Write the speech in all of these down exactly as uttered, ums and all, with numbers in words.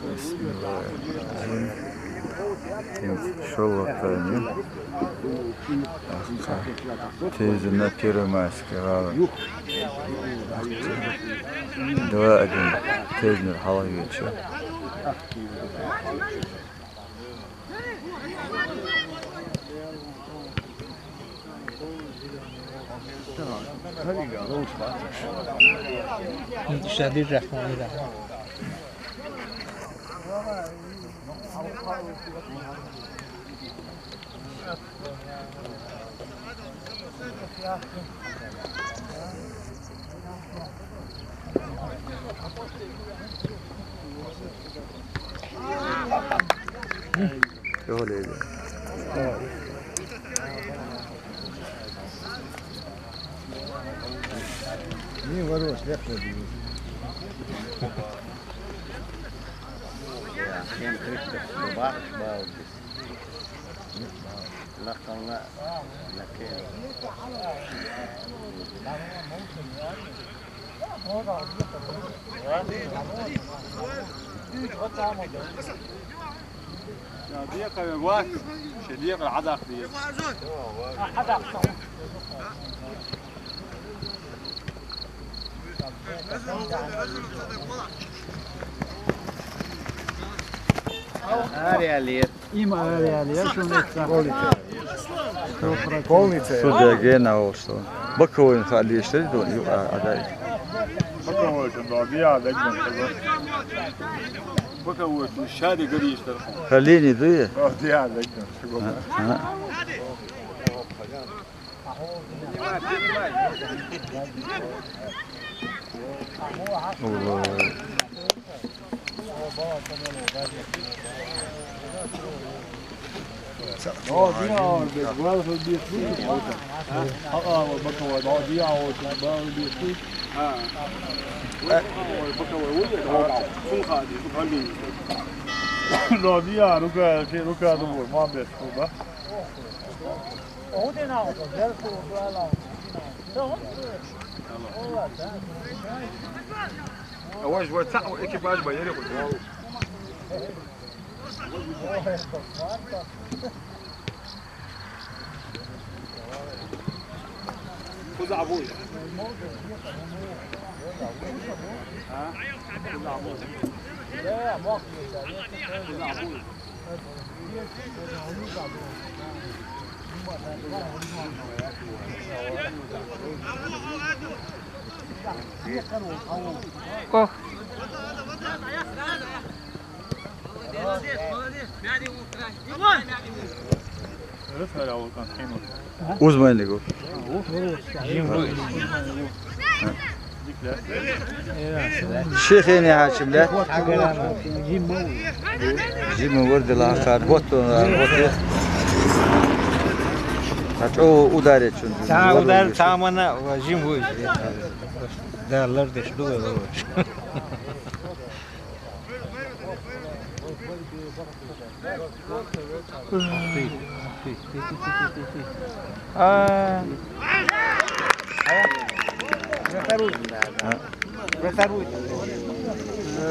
Бисмиллахир-рахманир-рахим. Тем шоллатайны. Тезина Первомайская вала. Два один. Тезина халал вечер. Şadî Rehmanî ra. Öyleydi. Niye var o? Yapma diyor. Hem kırık da bak, bak. Laqanğa laqe. Ya diye kabe bak. Şey diye kadar adak diye. Arya lîr. Îm arya lîr, şunu etsin. Polnice. Polnice. Судья gene olsun. Боковой халли işte, yok, a-, aday. Боковой, да, diye aday. Боковой, şadi gri işte. Халлини, дуе? Diye aday. Ha, ha. Awa ji we ta ekipa ji bayerê xwe. Kuza abû. Ha? Kuza abû. Kuza abû. Uzmanlık o. Jim bu. Şêxê nê hakim le. Jim bu wirdi la kar bot, bot. Ha, o udare çun. Ta udar tamana jim bu. Derler de şu.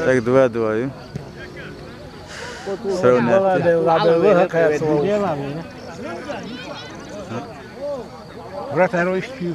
Так, два-два. Сравнять. Вратарь ещё.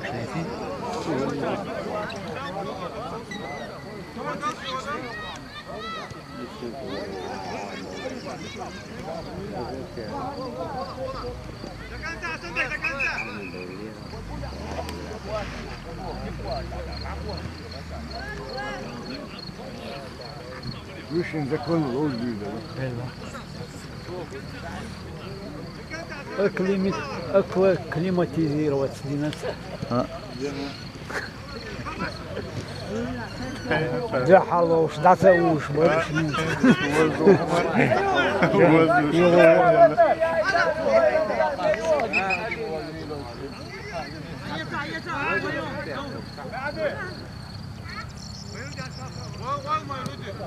Высшим законом должен быть, да? Акклими-, акклиматизироваться. А. Джахалош, дацауш, барышнин.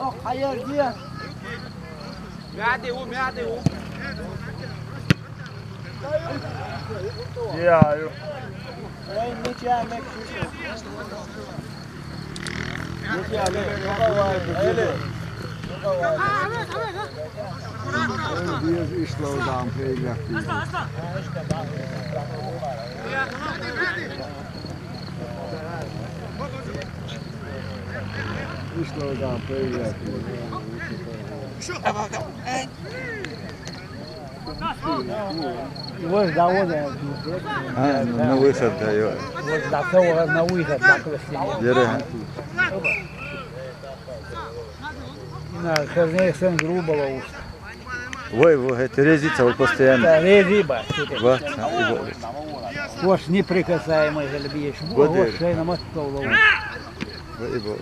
Ох, хайер, диа. Мяди у, мяди у. Диа, ю. Ой, ничего, Мексика. Dias isto dá um período. Isto dá um período. Вож да, вож да. А, ну, на выход даёт. Вож да, то на выход, да, просто. Дерэ. На, херне сэн грубо лоуст. Вой, вой, это резица, вот постоянно. Да, резиба. Вот, а, и вот. Вож неприкасаемый, Гальбиеш. Вот, вот, дерэ. Шейна мат то лоуст. Вой, вой.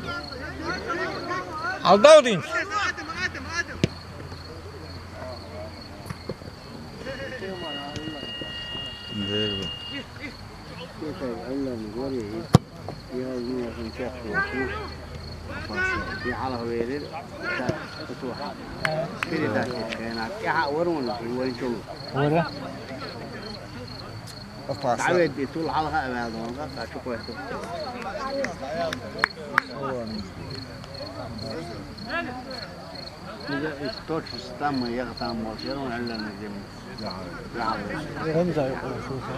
Алдалдин. Дербу. Ora. Опасно. Ora. Ida is točus tamo, yaqtan mo, yaron hallan nadim. Hamza yok, Hasan.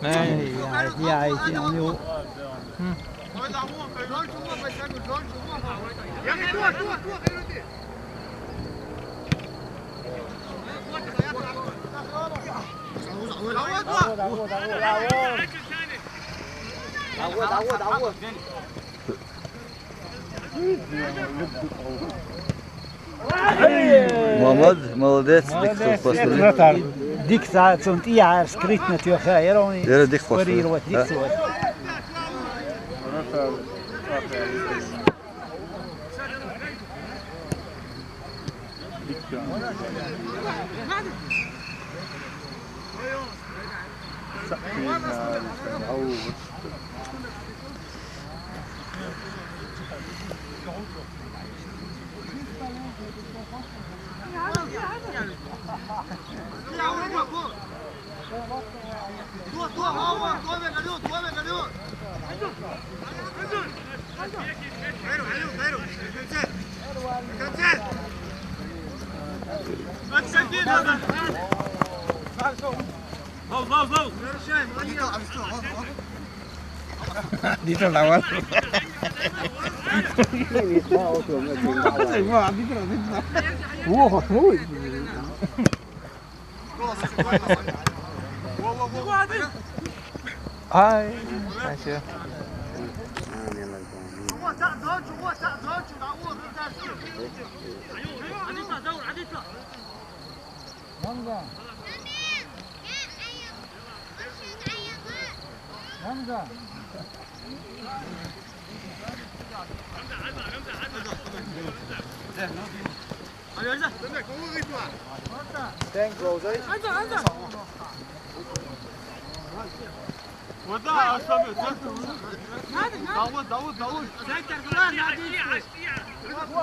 Ne, ya, ya, ya, ya. Муаммад, молодец, дик хурпа сулли. Дик са-, цунтӀи яр скрытно тёха, ярони. Яра дик хурпа. Парировать, дик сулли. Dito la mano. Ay, ay, sí.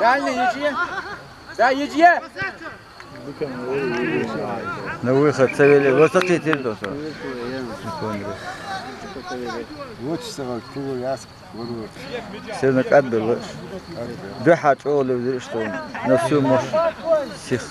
Дальний, иди. Да, иди. На выход, цавели, вот такие тем то. Вот что, вот, кулу яск. Сена кӀадбелла. ДухьакӀола левзир иштӀа. На всю мощь сих.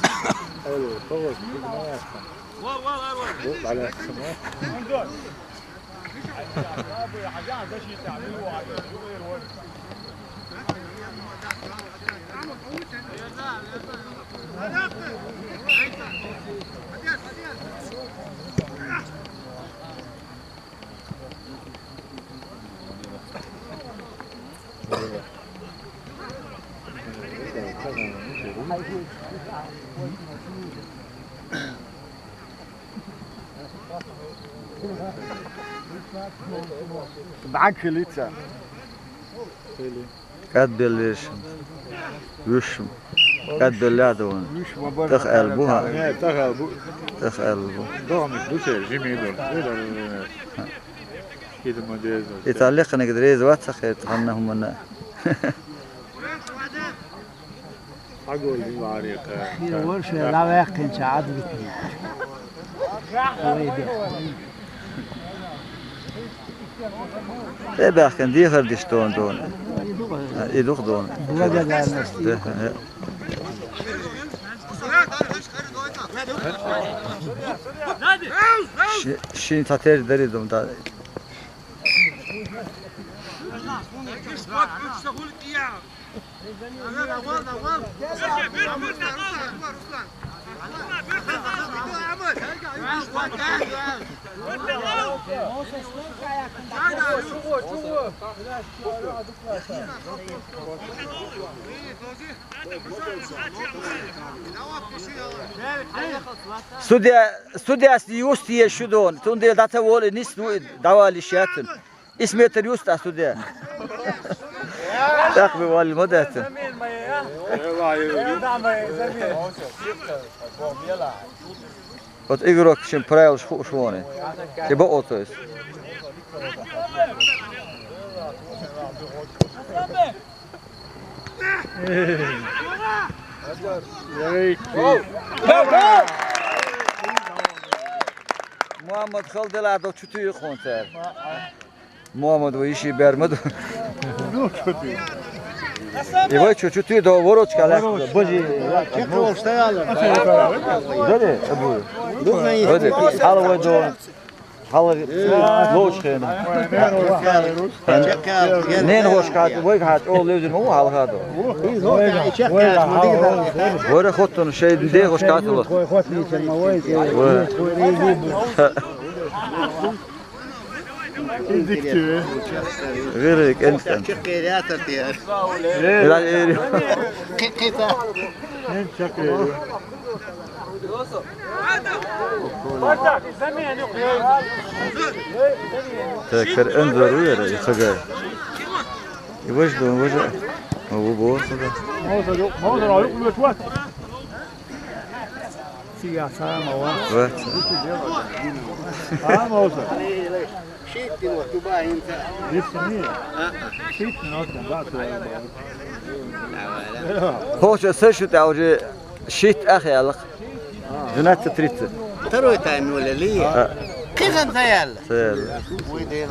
Danke, Litza. КӀадбеллершим. Вуьшшум. КӀадбелла а дован. Вуьшшум а бар. ТӀах аьлла бу, хӀа? Не, тӀах аьлла бу. ТӀах аьлла бу. ДогӀмик ду те, жимий ду. Ида ма деза. И талиханиг дереза вац хӀа хӀета ханна хӀумана. Хьагулдин варека. Шира вар шоай дӀаваьккхинча Ӏадвитина. Вай де. Э, баьхкина дехар диш дона дона. И духа дона. Благодарность. Да, да. Ши-, шин цхьа терж дари дум да. Судья, судьяс юст еш шу дона, цундела дӀа ца вола, нис ду, дӀавала йиш яц цунна. Исс метр юст а судья. ТӀаккха валли ма дац. Вот игрок шин правилаш хууш вон. Ши бакъо ца из. Мухаммад халдала до чу туй хун цар. Мухаммад вай иши бер ма ду. И вай чу, чу туй до ворочка лехта. Божи. Чекол стояла. Дали, Абу. Дали, хала вай до. Хала лоч хена. Нен хош кат, вай кат, о левзин мо хала хадо. Вай хоттун шей де хош кат ло. Гири кенсен. Ира эри. Кита. Так, кар эн зару яра, и хага. И вож дон, вож. Ма ву бо хага. Сия сама ва. Ва. А, ма ва. Шиттин вот тюба инца. Дисни. Шиттин вот, да, то. Хоша сэр шу та уже шит ах ялах. Двенадцать тридцать. Второй тайм юле ли. А. Кизан таял. Сэр. Уй ден.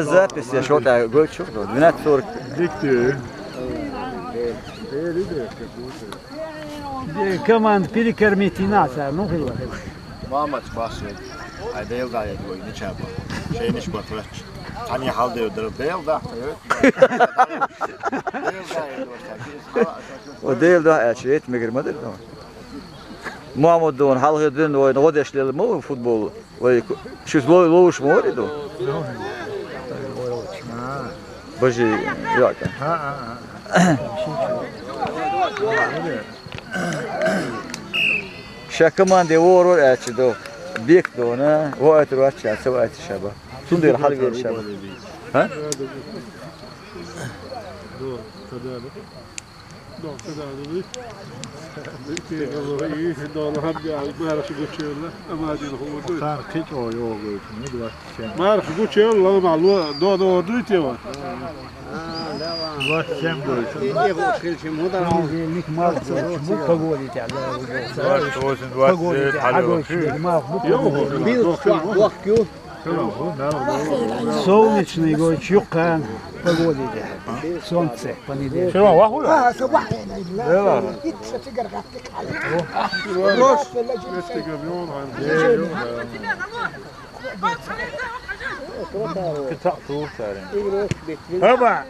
Запись я шел так, год чё, двенадцать сорок. Дикти. Команд перекормить и нас, а, ну, хила. Мамач баши. Ай дел да я гой, не чапа. Шей не шпатрат. Ани хал дел да. Дел да. О дел да, а чё, это мигр мадер да. Мамадон, халхи дин, ой, ногодеш лел мо футбол. Ой, шуз ло-, лоуш мори ду. Бажи, яка. Ша команде вор-вор ачи до. Бек дона, во это вача, ца вача шаба. Сунде хал вер шаба. А? Марш гучел, лама ло, до, до, дуйте его. Двадцать восемь, двадцать девять, алло. Солнечный год, чукан, погодите. Солнце, понедельник. Чего, вахуя? Да ладно. Хоба!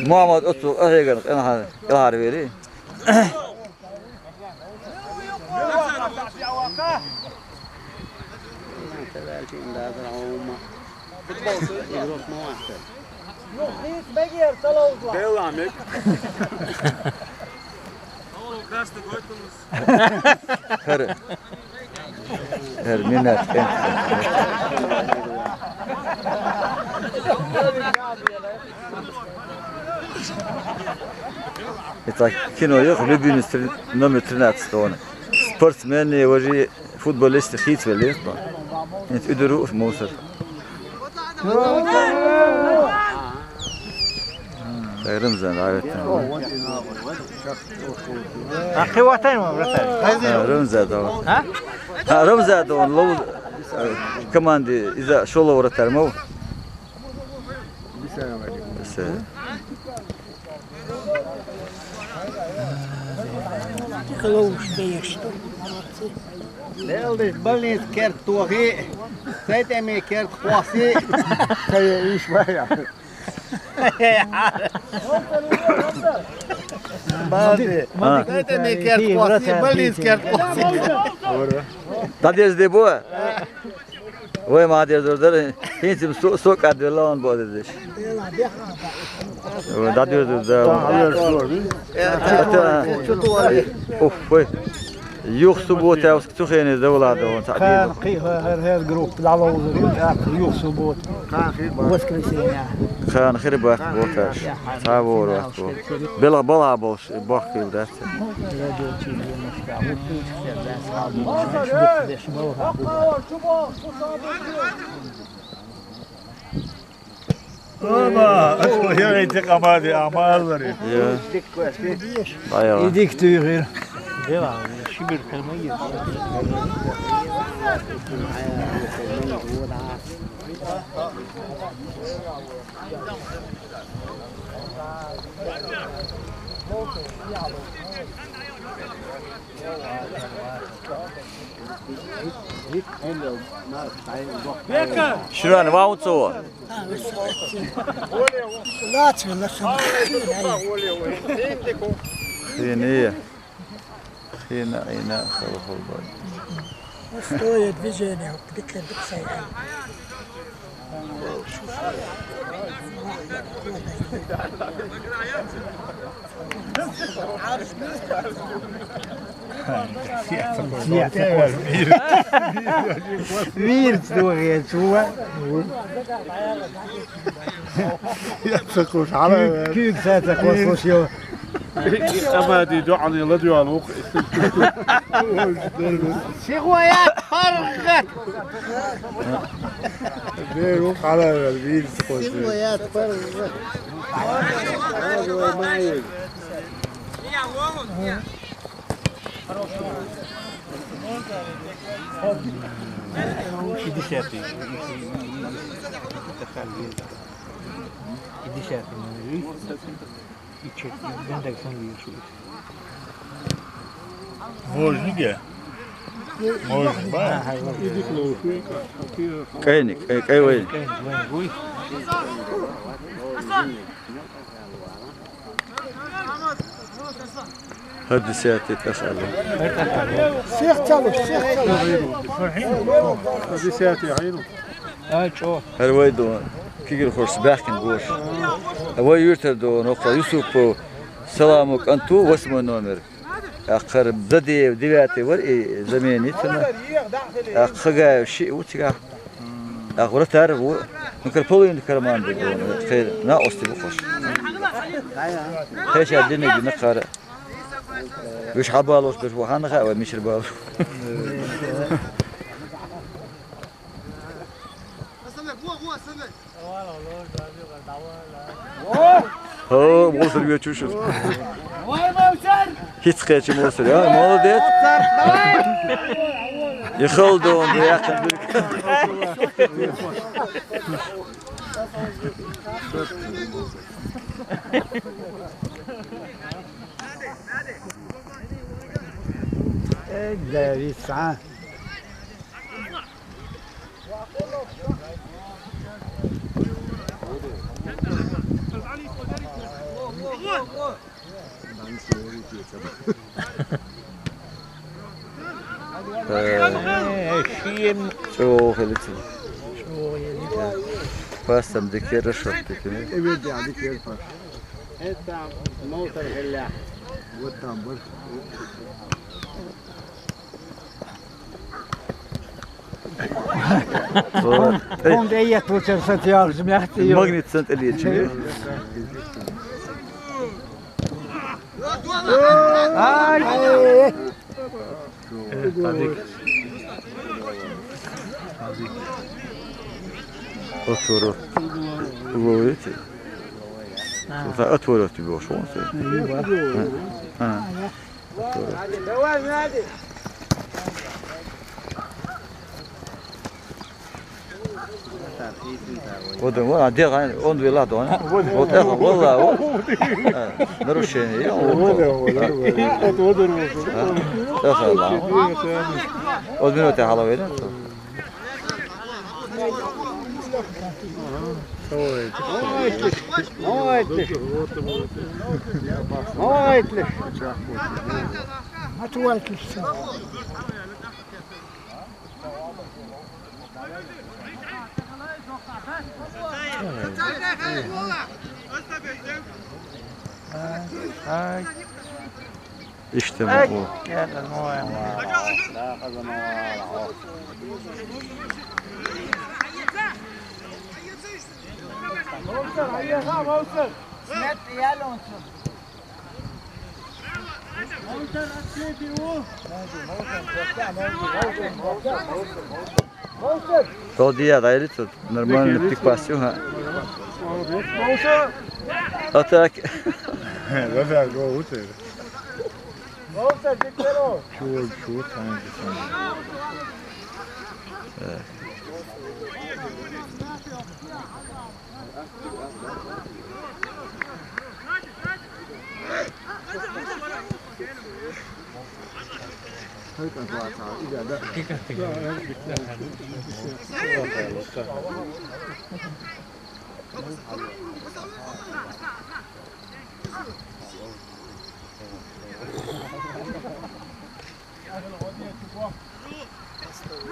Мамад, оту, ахеган, элхар, элхар вери. Белла мек. Хэр. Хэр, минут. Это кино, я любимец три-, номер тринадцать он. Спортсмены, уже футболисты, хит велес, но. Это идуру мусор. Рамзан, давайте. А кхы ватан ма, вратарь? А, Рамзан, давай. А? А, Рамзан, давай, лов, э, команды из-за шоу вратарь, мол. Бисер. Лелдыш больница керт тохи, сайтами керт хоси. Кая иш вая. Бади. А. Сайтами керт хоси, больница керт хоси. Тадез де бо. Вай, молодец, дурдар. ХӀинцим со-, со кадвелон бодеш. Вай, да, дурдар, да. Уф, вай. Юх суббота, авск цухене да владо, он садил. Кхы, хер, хер групп, да, лоузер, а, юх суббота. Воскресенье. Хан хер бах боташ. Цавор бах бо. Бела бала болш, бах кил да. Оба, я эти команды, амаллари. Я. Баяла. Идик тюгил. Ширан, ва уцо? Лац, лац. Хини. Хина, ина, хала, хала. Стоя движение, вот, дикер, диксай. Вир, что я чула. Я такой, а, кюк, кюк, сай, такой, слушай. Амади дуани ладуалук. Сигуя паргат. Беру кала вил скоси. Сигуя паргат. Радуай майин. Иди сяти. Иди сяти. Можно, да? Можно, ба? Кайник, кай, кай вай. Хадисяти тахала. Всех целых, всех целых. Хадисяти, айну. А, чё? Гьар вай дон, кигир хорс бахкин гош. Вай юртар дон, охла Юсупов, Саламу Канту, восьмой номер. Ахъар Дадеев, девятый вар, и заменить на. Ахъ Хагаев, ши утига. Ахъ вратарь ву. Ну, кар половина команды дон, хер, на ости бу хош. Хеша динеги на кара. Виш хабалош, беш вахана ха, ва мишр бал. О, мусор вечушев. Хиц кечи мусор, я, молодец. Ихал дон, я. Э, да, вица. Э, шием. Чего хилицин? Пастам дикер шоп дикер. Эвет, да, дикер пас. Это мотор геля. Вот там, вот. Бон, бон, я тут сейчас отъел, жмяхте. Магнит центр лечи. Ай! Э, Тадик. Тадик. Отворот. Угловой эти. А. Отворот тебе ушёл, он стоит. А. А. Отворот. Вот, вот, а где, он две ладони. Вот это, вот, да, вот. А, нарушение. Я, вот, Вот, вот, вот, вот. А, да, да, да. Вот минуты головы, да? Давайте. Давайте. Давайте. İşte bu. Ay, o. Geldim o yana. Smet, gel olsun. Todi ja, daj li to normalno ti pasio, ha? A tak. Dobro, go uče. Čuj, čuj, tamo gdje sam. E.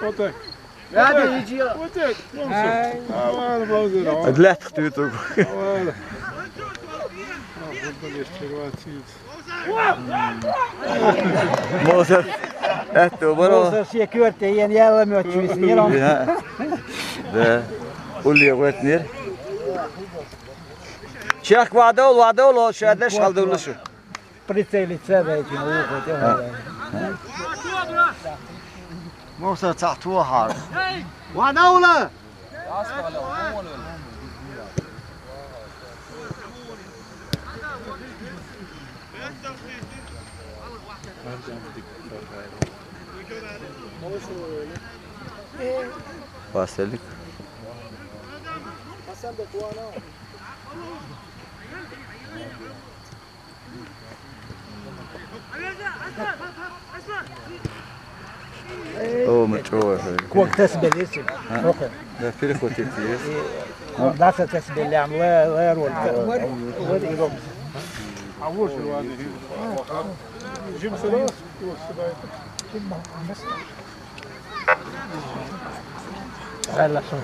Ote. Hadi, ići. Ote. Hvala, Bogdan. Odlet tutuk. Hvala. Burada geçecek vakit. Mozart. Eto, bro. Mozart şey körte, jen jäällä mötsi, jes niram. Ja. Da. Ulje vetnir. Čak vadol, vadol, o šedeš haldullušu. Pricelice već, ne uho, te hale. Mozart sa tu har. Vadol! Pastelik. Ovo me čuva. Kog tesbelesi. Ha? Okej. Da, pire kotiti jes. Da se tesbelem, le, le rol. Jim se nis. Relaxo.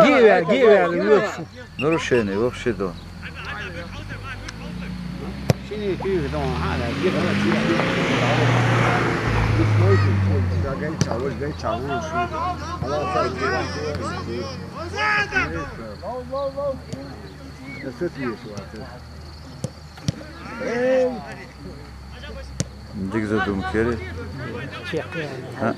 Giver, giver, yoksun. Нарушение вообще, да. Şimdi bir don hala bir Esas bir şu artık. Dik zadum kere. Ha.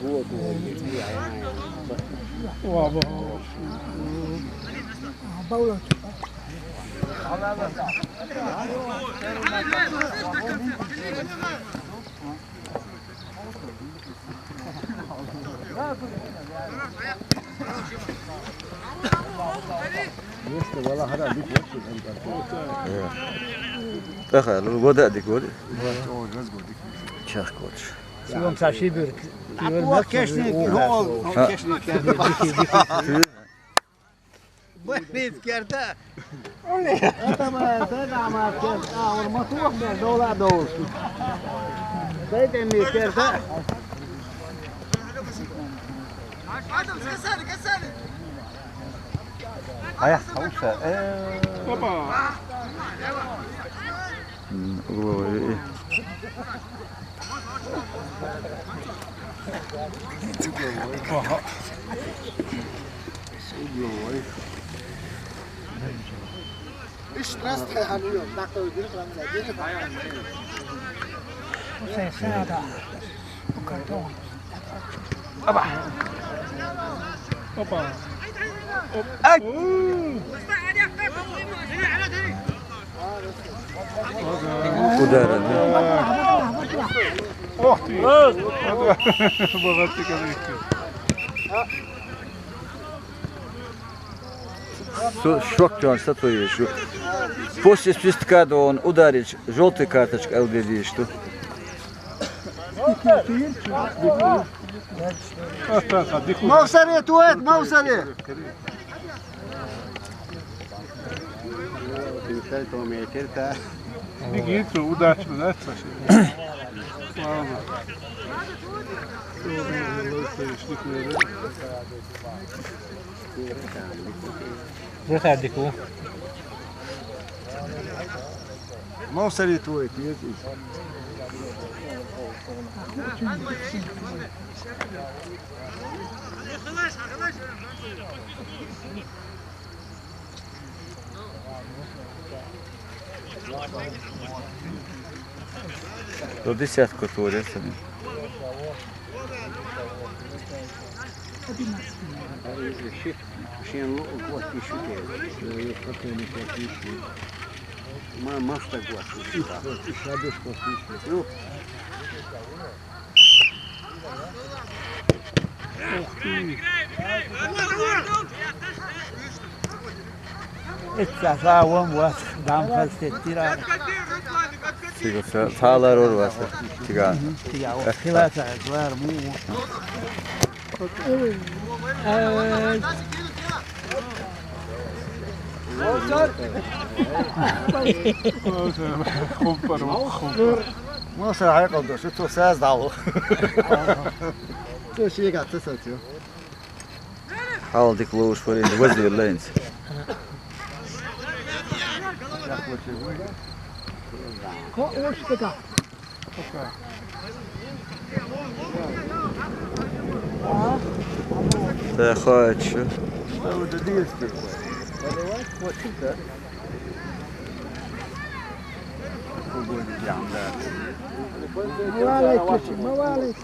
Taha, lu voda dik vodi. Čak koč. Sivom sa šibir. A po kešni, ho, kešni. Băi, mi-ți chiar da. Unde? Asta, mă, asta, da, mă, chiar, da, următorul, două la două. Dă-te, mi-ți chiar da. Haide, căsare, căsare. Ай, хауса. Э. Опа. М, угловой. Ага. Угловой. Иш раз тхай хануё, нахуй дир хануё, дир. Опа. Опа. Ай! М. Удар, да? Ох ты! Богатый коннектор. Со-, шок тёнса то ещё. После свистка да он ударить, жёлтая карточка, эл бе диш ту. Мавсаре, туэт, мавсаре. Бегит, удачно, да, Саша? Слава. Что он лучше, что ли? Зэ саадыку. Мавсаре туэт, туэт. До десятку творится. Шен лу-, вот ещё те. Ма-, маста гуас. Ещё, ещё без косточки. Ну. Ух ты. Эццэ саавам вас, дам фальстеттира. Сига са-, саалар ор вас. Тига. Тига, о, хила са, вар му. Ай. Хумпар, хумпар. Маса хай къалдаш, ту саз дал. Ту шига ту сатю. Халдик лоуш форин, вазир лайнс. Ко ош така? Тэ хачы. Мавалай киши, мавалай.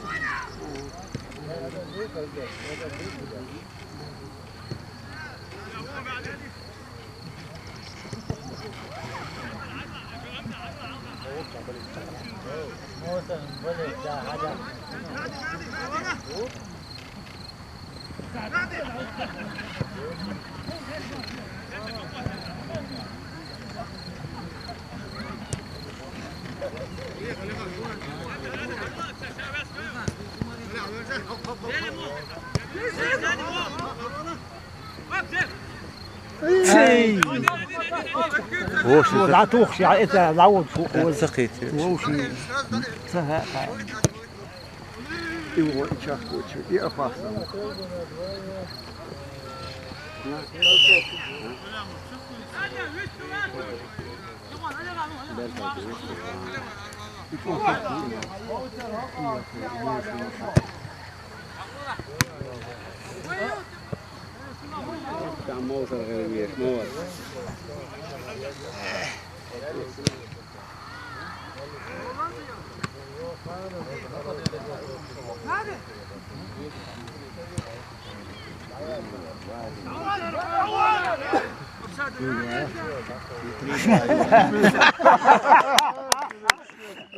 Эй! Вообще, да, тух, я это, лаут, фу, это сахит. Вообще. Саха. Его и чахкочу, и опасно. Там молотом говоришь, молот.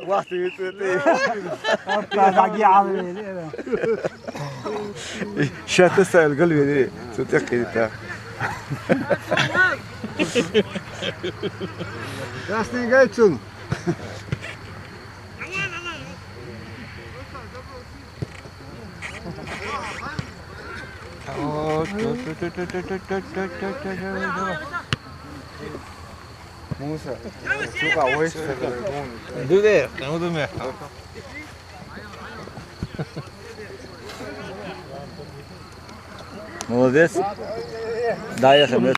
Вахты вицветы. Шаты сайлгыл вери. Сутек кирита. Красный гайцун. Муса, сука, ой, Дудер, кому думаешь? Молодец. Да, я хэмэ.